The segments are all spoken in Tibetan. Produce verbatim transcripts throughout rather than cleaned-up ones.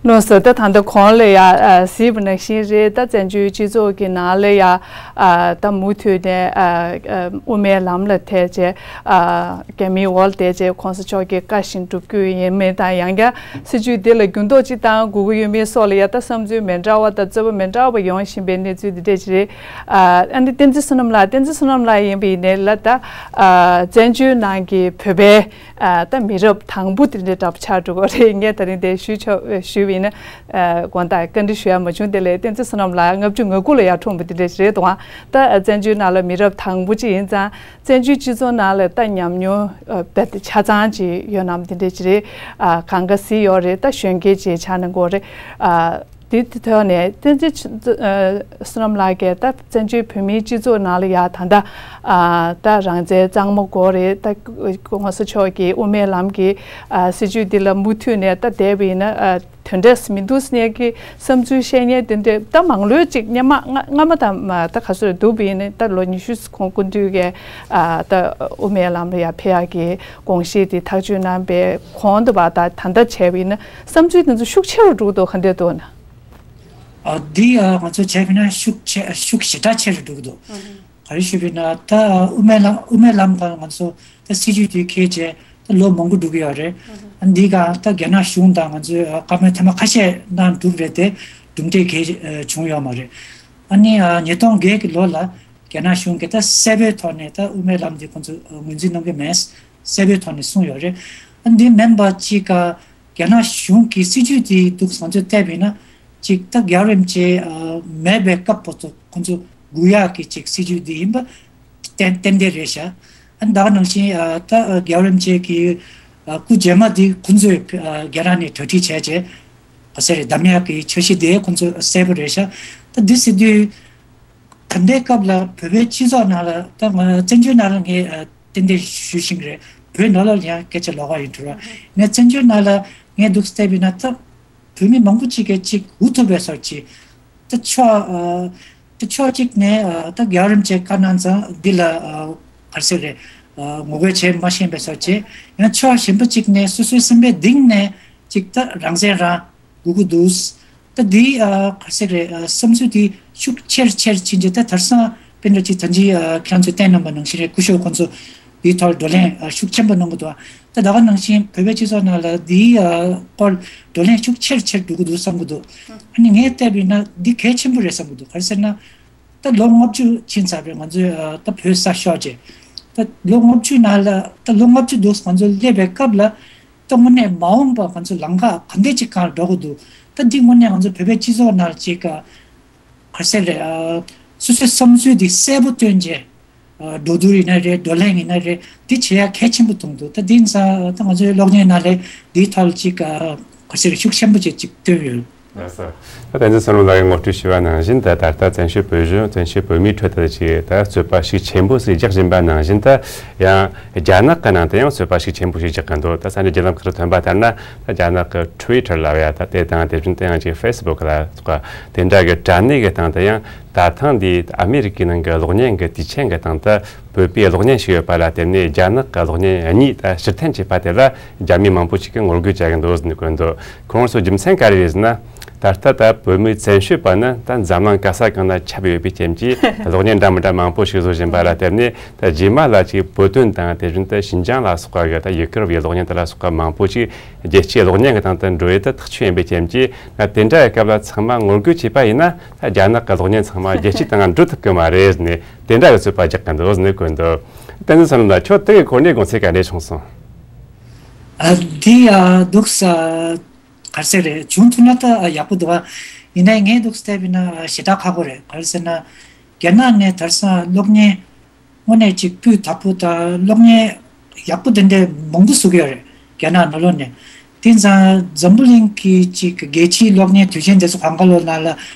ལགས་སོ། ད་ད་ལྟ་གོང་ལ་ཡ་ཨ་གཟིགས་པ་ནང་བཞིན་རེད། ད་བཙན་བྱོལ་སྤྱི་ཚོགས་ཀྱི་ནང་ལ་ཡ་ཨ་ད་མུ་མཐུད་ནས་ཨ་ཨ་དབུ་མའི་ལམ་ལ་ཐད་བྱས་ཨ་རྒྱ་མིའི་འོག་ལ་བསྡད་བྱས་གོང་ས་མཆོག་གི་བཀའ་བཞིན་སྒྲུབ་རྒྱུ་ཡིན་མིན་དང་། ཡང་བསྐྱར་སྲིད་བྱུས་འདི་ལ་འགྱུར་ལྡོག་ཅིག་བཏང་དགོས་ཀྱི་ཡོད་མེད་སོགས་ལ་ཡ་ད་བསམ་ཚུལ་མི་འདྲ་བ་དང་རྩོད་པ་མི་འདྲ་བ་ཡོང་བཞིན་པའི་གནས་ཚུལ་འདི་འདྲ་ཅིག་རེད། ཨ་ཨ་ནི་བསྟན་འཛིན་བསོད་ནམས་ལགས། བསྟན་འཛིན་བསོད་ནམས་ལགས་ཡིན་པ་ཡིན་ནའི་ལ་ད་ཨ་བཙན་བྱོལ་ནང་གི་བོད་པའི་ཨ་ད་མི་རབས་དང་པོ་དེ་འདྲའི་འདྲ་པོ་ཆགས་འགྲོ་གི་རེད། ངས་ད་རིང་དེ་ཞུས་ཆོག་ཞུས་པ་ཡིན་ན་ཨ་དགོངས་དག་བཀའ་འདྲི་ཞུ་ཡ་མ་བྱུང་། དེ་ལས་བསྟན་འཛིན་བསོད་ནམས་ལགས་ལྔ་བཅུ་ང་དགུ་ལ་ཡར་འཁྲུངས་པ་དེ་འདྲ་རེད་འདུག་ཨ། ད་བཙན་བྱོལ་ནང་ལ་མི་རབས་དང་པོ་ཅིག་ཡིན་ཙང་བཙན་བྱོལ་སྤྱི་ཚོགས་ནང་ལ་ད་ཉམས་མྱོང་ཨ་རྦད་དེ་ཆ་ཚང་ཅིག་ཡོད་ནམ་དེ་འདྲ་ཅིག་རེད། ཨ་གང་ག་གཟིགས་ཡོད་རེད། ད་གཞོན་སྐྱེས་ཅིག་ཆགས་ནས་འགོ་རེད། ཨ་དེ་དེ་ཐོག་ནས་བསྟན་འཛིན་ཆ་ཨ་བསོད་ནམས་ལགས་ཀྱིས་ད་བཙན་བྱོལ་བོད་མིའི་སྤྱི་ཚོགས་ནང་ལ་ཡ་ད་ལྟ་ཨ་ད་རང་བཙན་གཙང་མ་དགོས་རེད། ད་གོང་ས་མཆོག་གི་དབུ་མའི་ལམ་གྱི་ཨ་སྲིད་བྱུས་འདི་ལ་མུ་མཐུད་ནས་ད་བསྡད་པ་ཡིན་ན་ཨ་དོན་འབྲས་མི་འདུག་ཟེར་མཁན་གྱི་བསམ་ཚུལ་བཤད་མཁན་དེ་འདྲ་ད་མང་ལོས་ཅིག་སྔ་མ་སྔ་སྔ་མ་དང་མ་ད་ག་ཚོད་འདུག་པ་ཡིན་ན་ད་ལོ་ཉི་ཤུ་གོང་སྐུ་མདུན་གྱི་ཨ་ད་དབུ་མའི་ལམ་ལ་ཡ་ཕེབས་ཡག་གི་དགོངས་གཞི་དེ་ཐག་གཅོད་གནང་པའི་གོང་དུ་བ་ད་ད་ལྟ་བྱས་པ་ཡིན་ན་བསམ་ཚུལ་དེ་ཚོ་ཤུགས་ཆེ་རུ་འགྲོ་གི་འདུག་ག་འདྲ་འདུག་ན། ཨ་འདི་ཨ་ང་ཚོ་བྱས་པ་ན་ཤུགས་ཆེ་ཤུགས་ཞེ་དྲག་ཆེ་རུ་འགྲོ་གི་འདུག། ཨ་ཧུམ། ག་རེ་ཞུས་པ་ན་ད་དབུ་མའི་ལམ་དབུ་མའི་ལམ་སྒང་ང་ཚོ་ད་སྲིད་བྱུས་དེ་འཁེལ་རྗེས་ད་ལོ་མང་པོ་འགྲོ་གི་ཡོད་རེད། ཨ་ཧུམ། འདི་སྒང་ད་རྒྱ་ནག་གཞུང་དང་ང་ཚོས་ཨ་བཀའ་མོལ་ཐེངས་མ་ཁ་ཤས་གནང་གྲུབ་རེད་དེ་གྲུབ་འབྲས་གལ་ཨ་བྱུང་ཡོད་མ་རེད། ཨ་ནི་ཨ་ཉིས་སྟོང་བརྒྱད་ཀྱི་ལོ་ལ་རྒྱ་ནག་གཞུང་གིས་ད་གསལ་པོའི་ཐོག་ནས་ད་དབུ་མའི་ལམ་འདི་ཁོང་ཚོས་ཨ་ངོས་འཛིན་གནང་གི་མེད། གསལ་པོའི་ཐོག་ནས་གསུངས་ཡོད་རེད། ཨ་འདི་མིན་པ་གཅིག་ག་རྒྱ་ནག་གཞུང་གི་སྲིད་བྱུས་དེ་འདུག་བཟང་སྤྱོད་བལྟས་པ་ཡིན་ན་གཅིག་ད་རྒྱལ་བ་རིན་པོ་ཆེ་ཨ་མེད་པའི་སྐབས་བར་དུ་ཁོང་ཚོ་སྒུག་ཡག་གི་གཅིག་སྲིད་བྱུས་དེ་ཡིན་པ་ཏན་ཏན་ཏན་རེད་ཤག། ཨ་ད་ག་ནང་བཞིན་ཨ་ད་ཨ་རྒྱལ་བ་རིན་པོ་ཆེ་གི་ཨ་སྐུ་རྗེས་མ་དེ་ཁོང་ཚོས་ཨ་རྒྱ་ནག་ནས་གྲ་སྒྲིག་བྱས་རྗེས་ག་ཟེར་རེད། གདམ་ཡག་གི་འཆར་གཞི་དེ་ཁོང་ཚོ་གསལ་པོ་རེད་ཤག། ད་འདི་ཟེར་དུས། ད་ལྟའི་སྐབས་ལ་བོད་པའི་སྤྱི་ཚོགས་ནང་ལ་ད་ང་བཙན་བྱོལ་ནང་ལ་ངས་ཨ་ཏན་ཏན་ཞུ་བཞིན་རེད། བོད་ནང་ལ་ཡང་སྐད་ཆ་ལོགས་ཀ་ཡིན་འགྲོ་ར། ངས་བཙན་བྱོལ་ནང་ལ་ངས་འདུག་བལྟས་པ་ཡིན་ན་ད་བོད་མི་མང་པོ་ཅིག་གིས་ཅིག་འུ་ཐུག་པའི་སོར་ཅིག་ད་ཕྱོགས་ཨ་ད་ཕྱོགས་གཅིག་ནས་ཨ་ད་རྒྱལ་བ་རིན་པོ་ཆེ་བཀའ་གནང་ཙང་འདི་ལ་ཨ་ག་རེ་ཟེར་རེད། ཨ་ངོ་རྒོལ་བྱེད་མ་ཤེས་པའི་སོར་ཅིག། ཡང་ཕྱོགས་གཞན་པ་ཅིག་ནས་སོ་སོའི་སེམས་པའི་གཏིང་ནས་ཅིག་ད་རང་བཙན་རང་སྒུག་གི་འདུག། ད་འདི་ཨ་ག་རེ་ཟེར་རེད། ཨ་བསམ་ཚུལ་འདི་ཤུགས་ཆེར་ཆེར་ཕྱིན་རྗེས་ད་དེང་སང་དཔེ་འདྲ་ཅིག་ད་ཅི་ཨ་ཁྱེད་རང་ཚོས་བསྟན་གནང་པ་ནང་བཞིན་རེད། སྐུ་ཞབས་ཁོང་ཚོ་འདིའི་ཐོག་བགྲོ་གླེང་ཨ་ཤུགས་ཆེན་པོ་གནང་གི་འདུག། ད་ད་ག་ནང་བཞིན་བོད་པའི་སྤྱི་ཚོགས་ནང་ལ་འདིའི་ཨ་སྐོར་བགྲོ་གླེང་ཤུགས་ཆེར་ཆེར་འགྲོ་གི་འདུག་བསམ་གི་འདུག། ཨ་ནི་ངས་བལྟས་པ་ཡིན་ན་འདི་གལ་ཆེན་པོ་རེད་བསམ་གི་འདུག། ག་རེ་ཟེར་ན། ད་ལོ་ལྔ་བཅུ་ཕྱིན་ཚར་བའི་ང་ཚོའི་ཨ་ད་བོད་ས་ཤོར་རྗེས། ད་ལོ་ལྔ་བཅུ་ནང་ལ་ད་ལོ་ལྔ་བཅུ་འདུག་ང་ཚོ་སླེབས་པའི་སྐབས་ལ། ད་དངོས་གནས་མ་འོངས་པ་ང་ཚོ་ལམ་ཁ་ག་འདྲས་ཅིག་སྒང་ལ་འགྲོ་གི་འདུག། ད་འདི་དངོས་གནས་ང་ཚོ་བོད་པའི་སྤྱི་ཚོགས་ནང་ཅིག་ག་ག་རེ་ཟེར་རེད། ཨ་སོ་སོའི་བསམ་ཚུལ་འདི་གསལ་པོ་སྟོན་རྗེས། ཨ་གྲོས་བསྡུར་ཡིན་ན་རེད། བགྲོ་གླེང་ཡིན་ན་རེད། འདི་བྱེད་ཡ་གལ་ཆེན་པོ་མཐོང་འདུག། ད་འདི་ཡིན་ཙང་ད་ང་ཚོའི་གློག་བརྙན་ནང་ལ་འདིའི་ཐོག་ལ་ཅིག་ག་ག་རེ་ཟེར་རེད། ཤུགས་ཆེན་པོ་ཅིག་ཅིག་བཏོན་ཡོད། ལགས་སོ། ད་བསྟན་འཛིན་བསོད་ནམས་ལགས་ཀྱིས་ངོ་སྤྲོད་ཞུས་པ་ནང་བཞིན་དུ་ད་ལྟ་བཙན་བྱོལ་བོད་གཞུང་བཙན་བྱོལ་བོད་མིའི་ཁྲོད་དུ་ཅིག་ད་རྩོད་པ་ཤུགས་ཆེན་པོ་ཞིག་རྒྱག་བཞིན་པ་ནང་བཞིན་དུ་ཡང་རྒྱ་ནག་གི་ནང་དུ་ཡང་རྩོད་པ་ཤུགས་ཆེན་པོ་ཞིག་རྒྱག་གི་འདུག། ད་ས་གནས་བརྒྱུད་ལམ་ཁག་ཐོན་པ་ལྟར་ན་ད་རྒྱ་ནག་གི་ཊུ་ཝི་ཊར་ལབ་ཡ་ད་དེ་དང་དེ་བཞིན་དུ་ཡང་ཅིག་ཕེ་སི་བུག་ལ་སོགས་པ་དེ་འདྲ་གི་དྲ་གནས་ཀྱི་སྟེང་དུ་ཡང་ད་ཐེངས་འདི་ཨ་མི་རི་ཀའི་ནང་གི་གློག་བརྙན་གྱི་དུས་ཆེན་གྱི་སྟེང་དུ་བོད་པའི་གློག་བརྙན་ཞིག་ཡོད་པ་ལ་བརྟེན་ནས་རྒྱ་ནག་གི་གློག་བརྙན་གཉིས་ད་ཕྱིར་འཐེན་བྱས་པ་དེ་ལ་རྒྱ་མི་མང་པོ་ཞིག་གིས་ངོ་རྒོལ་བྱ་གི་འདུག་ཟེར་ནས་བཀོད་འདུག། ཁོང་ཚོའི་རྒྱུ་མཚན་ག་རེ་རེད་ཟེར་ན། ད་ལྟ་ད་བོད་མི་བཙན་བྱོལ་བ་ནི་ད་འཛམ་གླིང་ག་ས་གང་ན་ཁྱབ་ཡོད་པའི་རྐྱེན་གྱིས་གློག་བརྙན་འདྲ་མི་འདྲ་མང་པོ་ཞིག་བཟོ་བཞིན་པ་ལ་བརྟེན་ནས། ད་རྗེས་མ་ལ་ཅིག་བོད་དོན་དང་དེ་བཞིན་དུ་ཞིན་ཅང་ལ་སོགས་པ་གི་ད་ཡུལ་སྐོར་བའི་གློག་བརྙན་དེ་ལ་སོགས་པ་མང་པོ་ཞིག་རྒྱལ་སྤྱིའི་གློག་བརྙན་གྱི་སྟེང་དུ་འགྲོ་ཡས་དེ་ཐག་ཆོད་ཡིན་པའི་རྐྱེན་གྱིས། ང་དེ་འདྲ་ཡི་སྐབས་ལ་ཚང་མ་ངོ་རྒོལ་བྱས་པ་ཡིན་ན། ད་རྒྱ་ནག་གི་གློག་བརྙན་ཚང་མ་རྒྱལ་སྤྱིའི་སྟེང་འགྲོ་ཐུབ་ཀྱི་མ་རེད་ཟེར་ནས་དེ་འདྲ་གི་རྩོད་པ་རྒྱག་གི་འདུག་ཟེར་ནས་བཀོད་འདུག། བསྟན་འཛིན་བསོད་ནམས་ལགས། ཁྱོད་དེ་གི་སྐོར་ནས་དགོངས་ཚུལ་ག་འདྲས་བྱུང་སོང་། ཨ་འདི་ཨ་འདུག་ས། ག་རེ་ཟེར་རེད། བྱུང་ཐུབ་ན་ད་ཡག་པོ་འདུག་ཨ། ཡིན་ནའི་ངས་འདུག་བལྟས་པ་ཡིན་ན་ཞེ་དྲག་ཁག་པོ་རེད། ག་རེ་ཟེར་ན། རྒྱ་ནག་ནས་དེང་སང་གློག་བརྙན་དངོས་གནས་ཅིག་སྤུས་དག་པོ་དང་གློག་བརྙན་ཡག་པོ་དེ་འདྲ་མང་པོ་བཟོ་གི་ཡོད་རེད། རྒྱ་ནག་ནང་ལོགས་ནས། དེ་ཙང་འཛམ་བུ་གླིང་གི་ཅིག་རྒྱལ་སྤྱིའི་གློག་བརྙན་དུས་ཆེན་དེ་ཚོ་གང་ག་ལོ་ནང་ལ་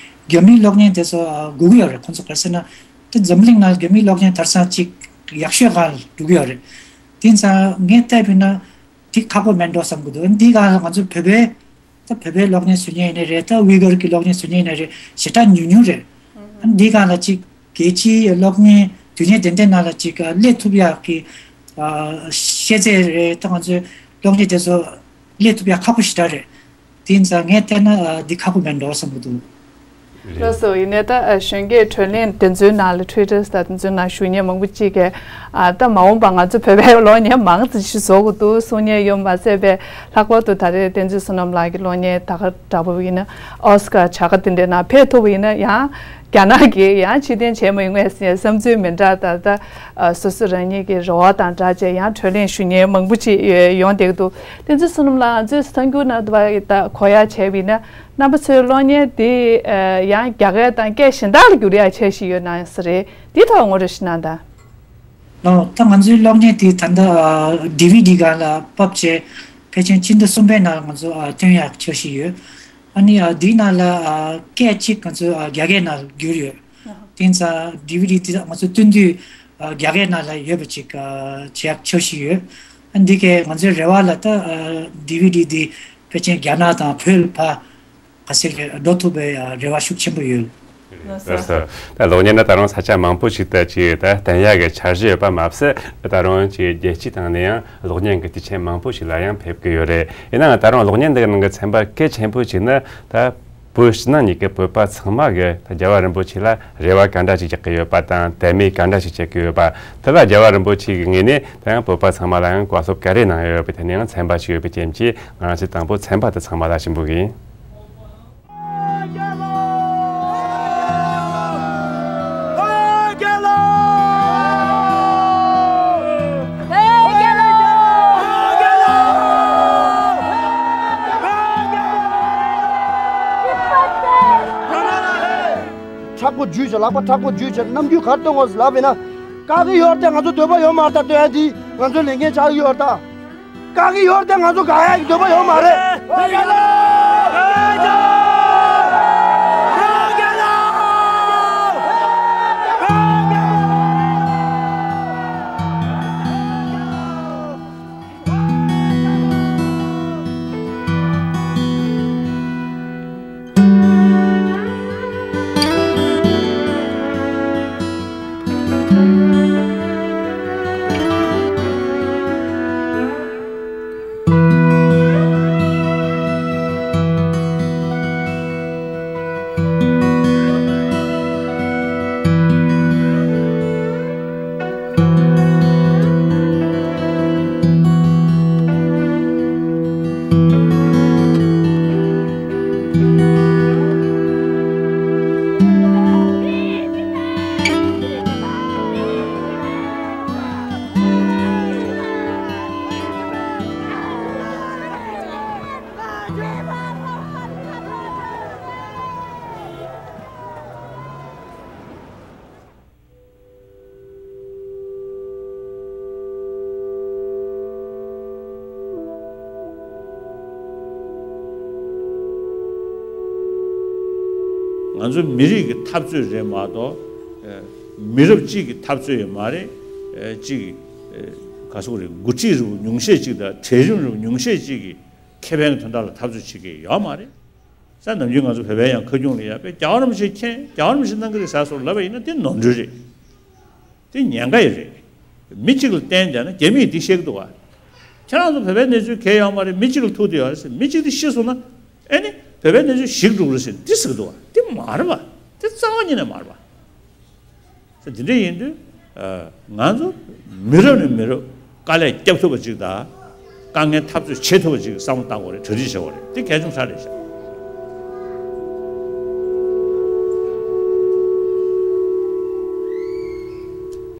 རྒྱ་མིའི་གློག་བརྙན་དེ་ཚོ་ཨ་དགོས་ཀྱི་ཡོད་རེད། ཁོང་ཚོ་ག་རེ་ཟེར་ན། དེ་འཛམ་བུ་གླིང་ནང་རྒྱ་མིའི་གློག་བརྙན་དེང་སང་ཅིག་ཡག་ཤོས་སྒང་ལ་འགྲོ་གི་ཡོད་རེད། དེ་ཙང་ངས་བལྟས་པ་ཡིན་ན། དེ་ཁག་པོ་མེད་འགྲོ་བསམ་གྱི་འདུག། འདི་སྒང་ལ་ང་ཚོ་བོད་པའི་ད་བོད་པའི་གློག་བརྙན་བཟོ་མཁན་ཡིན་ནའི་རེད། ད་ཝི་གར་གྱི་གློག་བརྙན་བཟོ་མཁན་ཡིན་ནའི་རེད། ཞེ་དྲག་ཉུང་ཉུང་རེད། ཨ་འདི་སྒང་ལ་ཅིག་རྒྱལ་སྤྱིའི་གློག་བརྙན་དུས་ཆེན་དེ་འདྲའི་ནང་ལ་ཅིག་སླེབས་ཐུབ་ཡག་གི་ཨ་ཤེས་ཚད་རེད། ད་ང་ཚོའི་གློག་བརྙན་དེ་ཚོ་སླེབས་ཐུབ་ཡག་ཁག་པོ་ཞེ་དྲག་རེད། དེ་ཡིན་ཙང་ངས་བལྟས་ན་ཨ་འདི་ཁག་པོ་མེད་འགྲོ་བསམ་གྱི་འདུག། རེད། ལགས་སོ། ཡིན་ནའི་ད་ཨ་གཞོན་སྐྱེས་གྲོས་གླེང་དེ་ཚོའི་ནང་ལ་Twitter་ད་དེ་ཚོའི་ནང་ཞུགས་མཁན་མང་པོ་ཅིག་གིས་ཨ་ད་མ་འོངས་པ་ང་ཚོ་བོད་པའི་གློག་བརྙན་མང་ཙམ་ཞིག་བཟོ་དགོས་འདུག་གསུང་མཁན་ཡོད་མ་ཟད་པའི་ལྷག་པར་དུ་ད་རེས་བསྟན་འཛིན་བསོད་ནམས་ལགས་ཀྱི་གློག་བརྙན་ད་ག་འདྲ་པོ་ཡིན་ན་ཨོ་སི་ཀར་བྱ་དགའ་དེ་འདྲའི་ནང་ཕེབས་ཐུབ་པ་ཡིན་ན་ཡང་རྒྱ་ནག་གིས་ཡང་ཕྱིར་འཐེན་བྱས་མ་ཡོང་ངས་ཟེར་བསམ་ཚུལ་མི་འདྲ་ད་ལྟ་ཨ་སོ་སོ་རང་ཉིད་ཀྱི་རེ་བ་དང་སྦྲགས་བྱས་ཡང་གྲོས་གླེང་ཞུ་མཁན་མང་པོ་ཅིག་ཡོང་བསྡད་ཀྱི་འདུག། བསྟན་འཛིན་བསོད་ནམས་ལགས་ང་ཚོའི་གསར་འགྱུར་ནང་དུ་བ་ད་གོ་ཡ་བྱས་པ་ཡིན་ན། རྣམ་པ་ཚོའི་གློག་བརྙན་འདི་ཡང་རྒྱ་སྐད་དང་སྐད་གཞན་དག་ལ་བསྒྱུར་ཡག་འཆར་གཞི་ཡོད་ན་ཡང་ས་རེད། འདི་ཐོག་ངོ་སྤྲོད་ཞིག་གནང་དང་། ལགས། ད་ང་ཚོའི་གློག་བརྙན་འདི་ད་ལྟ་ཌི་ཝི་ཌི་སྒང་ལ་ཕབ་བྱས་ཕལ་ཆེར་ཕྱི་ཟླ་གསུམ་པའི་ནང་ང་ཚོ་སྟོན་ཡག་འཆར་གཞི་ཡོད། ཨ་ནི་འདིའི་ནང་ལ་སྐད་གཅིག་ང་ཚོ་རྒྱ་སྐད་ནང་བསྒྱུར་ཡོད། དེ་ཡིན་ཙང་ཌི་ཝི་ཌི་འདི་ང་ཚོ་སྟོན་དུས་རྒྱ་སྐད་ནང་ལ་ཡོད་པ་ཅིག་བྱེད་ཡག་འཆར་གཞི་ཡོད། ཨ་འདི་གས་ང་ཚོའི་རེ་བ་ལ་ད་ཌི་ཝི་ཌི་འདི་ཕལ་ཆེར་རྒྱ་ནག་དང་བོད་ལ་ཕར་ག་ཚོད་ཀྱི་འགྲོ་ཐུབ་པའི་རེ་བ་ཤུགས་ཆེན་པོ་ཡོད། ལགས་སོ། ད་གློག་བརྙན་ནི་ད་རུང་ས་ཆ་མང་པོ་ཞིག་ཏུ་ཅིག་ད་བསྟན་ཡག་གི་འཆར་གཞི་ཡོད་པ་མ་ཟད། ད་རུང་ཅིག་རྒྱལ་སྤྱིའི་སྟེང་ནས་ཡང་གློག་བརྙན་གྱི་དུས་ཆེན་མང་པོ་ཞིག་ལ་ཡང་ཕེབས་ཀྱི་ཡོད་རེད། ཡིན་ནའང་ད་རུང་གློག་བརྙན་འདི་གི་ནང་གི་ཚན་པ་གལ་ཆེན་པོ་ཞིག་ནི་ད་བོད་ཕྱི་ནང་གཉིས་ཀྱི་བོད་པ་ཚང་མ་གི་ད་རྒྱལ་བ་རིན་པོ་ཆེ་ལ་རེ་བ་ག་འདྲ་ཞིག་རྒྱག་གི་ཡོད་པ་དང་དད་མོས་ག་འདྲ་ཞིག་བྱེད་ཀྱི་ཡོད་པ། དེ་ལ་རྒྱལ་བ་རིན་པོ་ཆེ་གི་ངོས་ནས་ད་ཡང་བོད་པ་ཚང་མ་ལ་ཡང་བཀའ་སློབ་ག་རེ་གནང་ཡོད་པའི་ཐད་ནས་ཡང་ཚན་པ་ཞིག་ཡོད་པའི་རྐྱེན་གྱིས་ང་རང་ཚོས་དང་པོ་ཚན་པ་དེ་ཚང་མ་ལ་ཞུ་འབོད་ཀྱི་ཡིན། མཁྲེགས་པོ་འཇུས་བྱས། ལག་པ་མཁྲེགས་པོ་འཇུས་བྱས། རྣམ་འགྱུར་ག་རེ་སྟོན་དགོས་ལབ་པ་ཡིན་ན། བཀག་གི་ཡོད་རེད་དེ། ང་ཚོ་འདོད་པ་ཡོད་མ་རེད་ད། སྟོན་ཡ་འདི་ང་ཚོའི་ལས་འགན་ཆགས་ཀྱི་ཡོད་རེད་ད། བཀག་གི་ཡོད་རེད་དེ། ང་ཚོ་དགག་ཡ་གི་འདོད་པ་ཡོད་མ་རེད། ང་ཚོ་མི་རིགས་ཀྱི་འཐབ་རྩོད་རེད་མ་གཏོགས། ཨ་མི་རབས་གཅིག་གི་འཐབ་རྩོད་ཡང་མ་རེད། ཨ་གཅིག་གི་ཨ་ག་ཟེར་དགོས་རེད། འགོ་ཁྲིད་རིང་པོ་ཉུང་ཤས་གཅིག་དང་གྲལ་རིམ་རིང་པོ་ཉུང་ཤས་གཅིག་གི་ཁེ་ཕན་གྱི་དོན་དག་ལ་འཐབ་རྩོད་བྱེད་ཀྱི་ཡོད་མ་རེད། ས་ནམ་རྒྱུན་ང་ཚོ་བོད་པའི་ཡང་ཁ་རྒྱུན་ལ་ཡ་དཔེ་རྒྱལ་བ་རིན་པོ་ཆེ་མཁྱེན། རྒྱལ་བ་རིན་པོ་ཆེ་གནང་གི་རེད་ཟེར་སོགས་ལབ་པ་ཡིན་ན་དེ་ནོར་འཁྲུལ་རེད། དེ་ཉེན་ཁ་ཡི་རེད། མི་གཅིག་ལ་བརྟེན་བསྡད་ན་རྒྱ་མིས་འདི་བཤད་ཀྱི་འདུག་བ། ཁྱེད་རང་ཚོ་བོད་པའི་གནས་ཚུལ་གལ་ཡོད་མ་རེད། མི་གཅིག་ལ་ཐུག་བསྡད་ཡོད་རེད་ཟེར། མི་གཅིག་དེ་ཤི་སོང་ན་ཨེ་ནི་བོད་པའི་གནས་ཚུལ་ཞིག་འགྲོ་གི་རེད་ཟེར་འདི་ཟེར་གྱི་འདུག་བ། དེ་མ་རེད་བ། དེ་རྩ་བ་ཉིད་ནས་མ་རེད་བ། ས་འདི་འདྲ་ཡིན་དུས་ང་ཚོ་མི་རབས་ནས་མི་རབས་དཀའ་ལས་རྒྱབ་ཐུབ་པ་ཅིག་དང་། དཀའ་ངལ་འཐབ་རྩོད་བྱེད་ཐུབ་པ་ཅིག་བསམ་བློ་བཏང་དགོས་རེད། གྲ་སྒྲིག་བྱེད་དགོས་རེད། དེ་གལ་ཆེན་པོ་ཞིག་རེད་ཤག།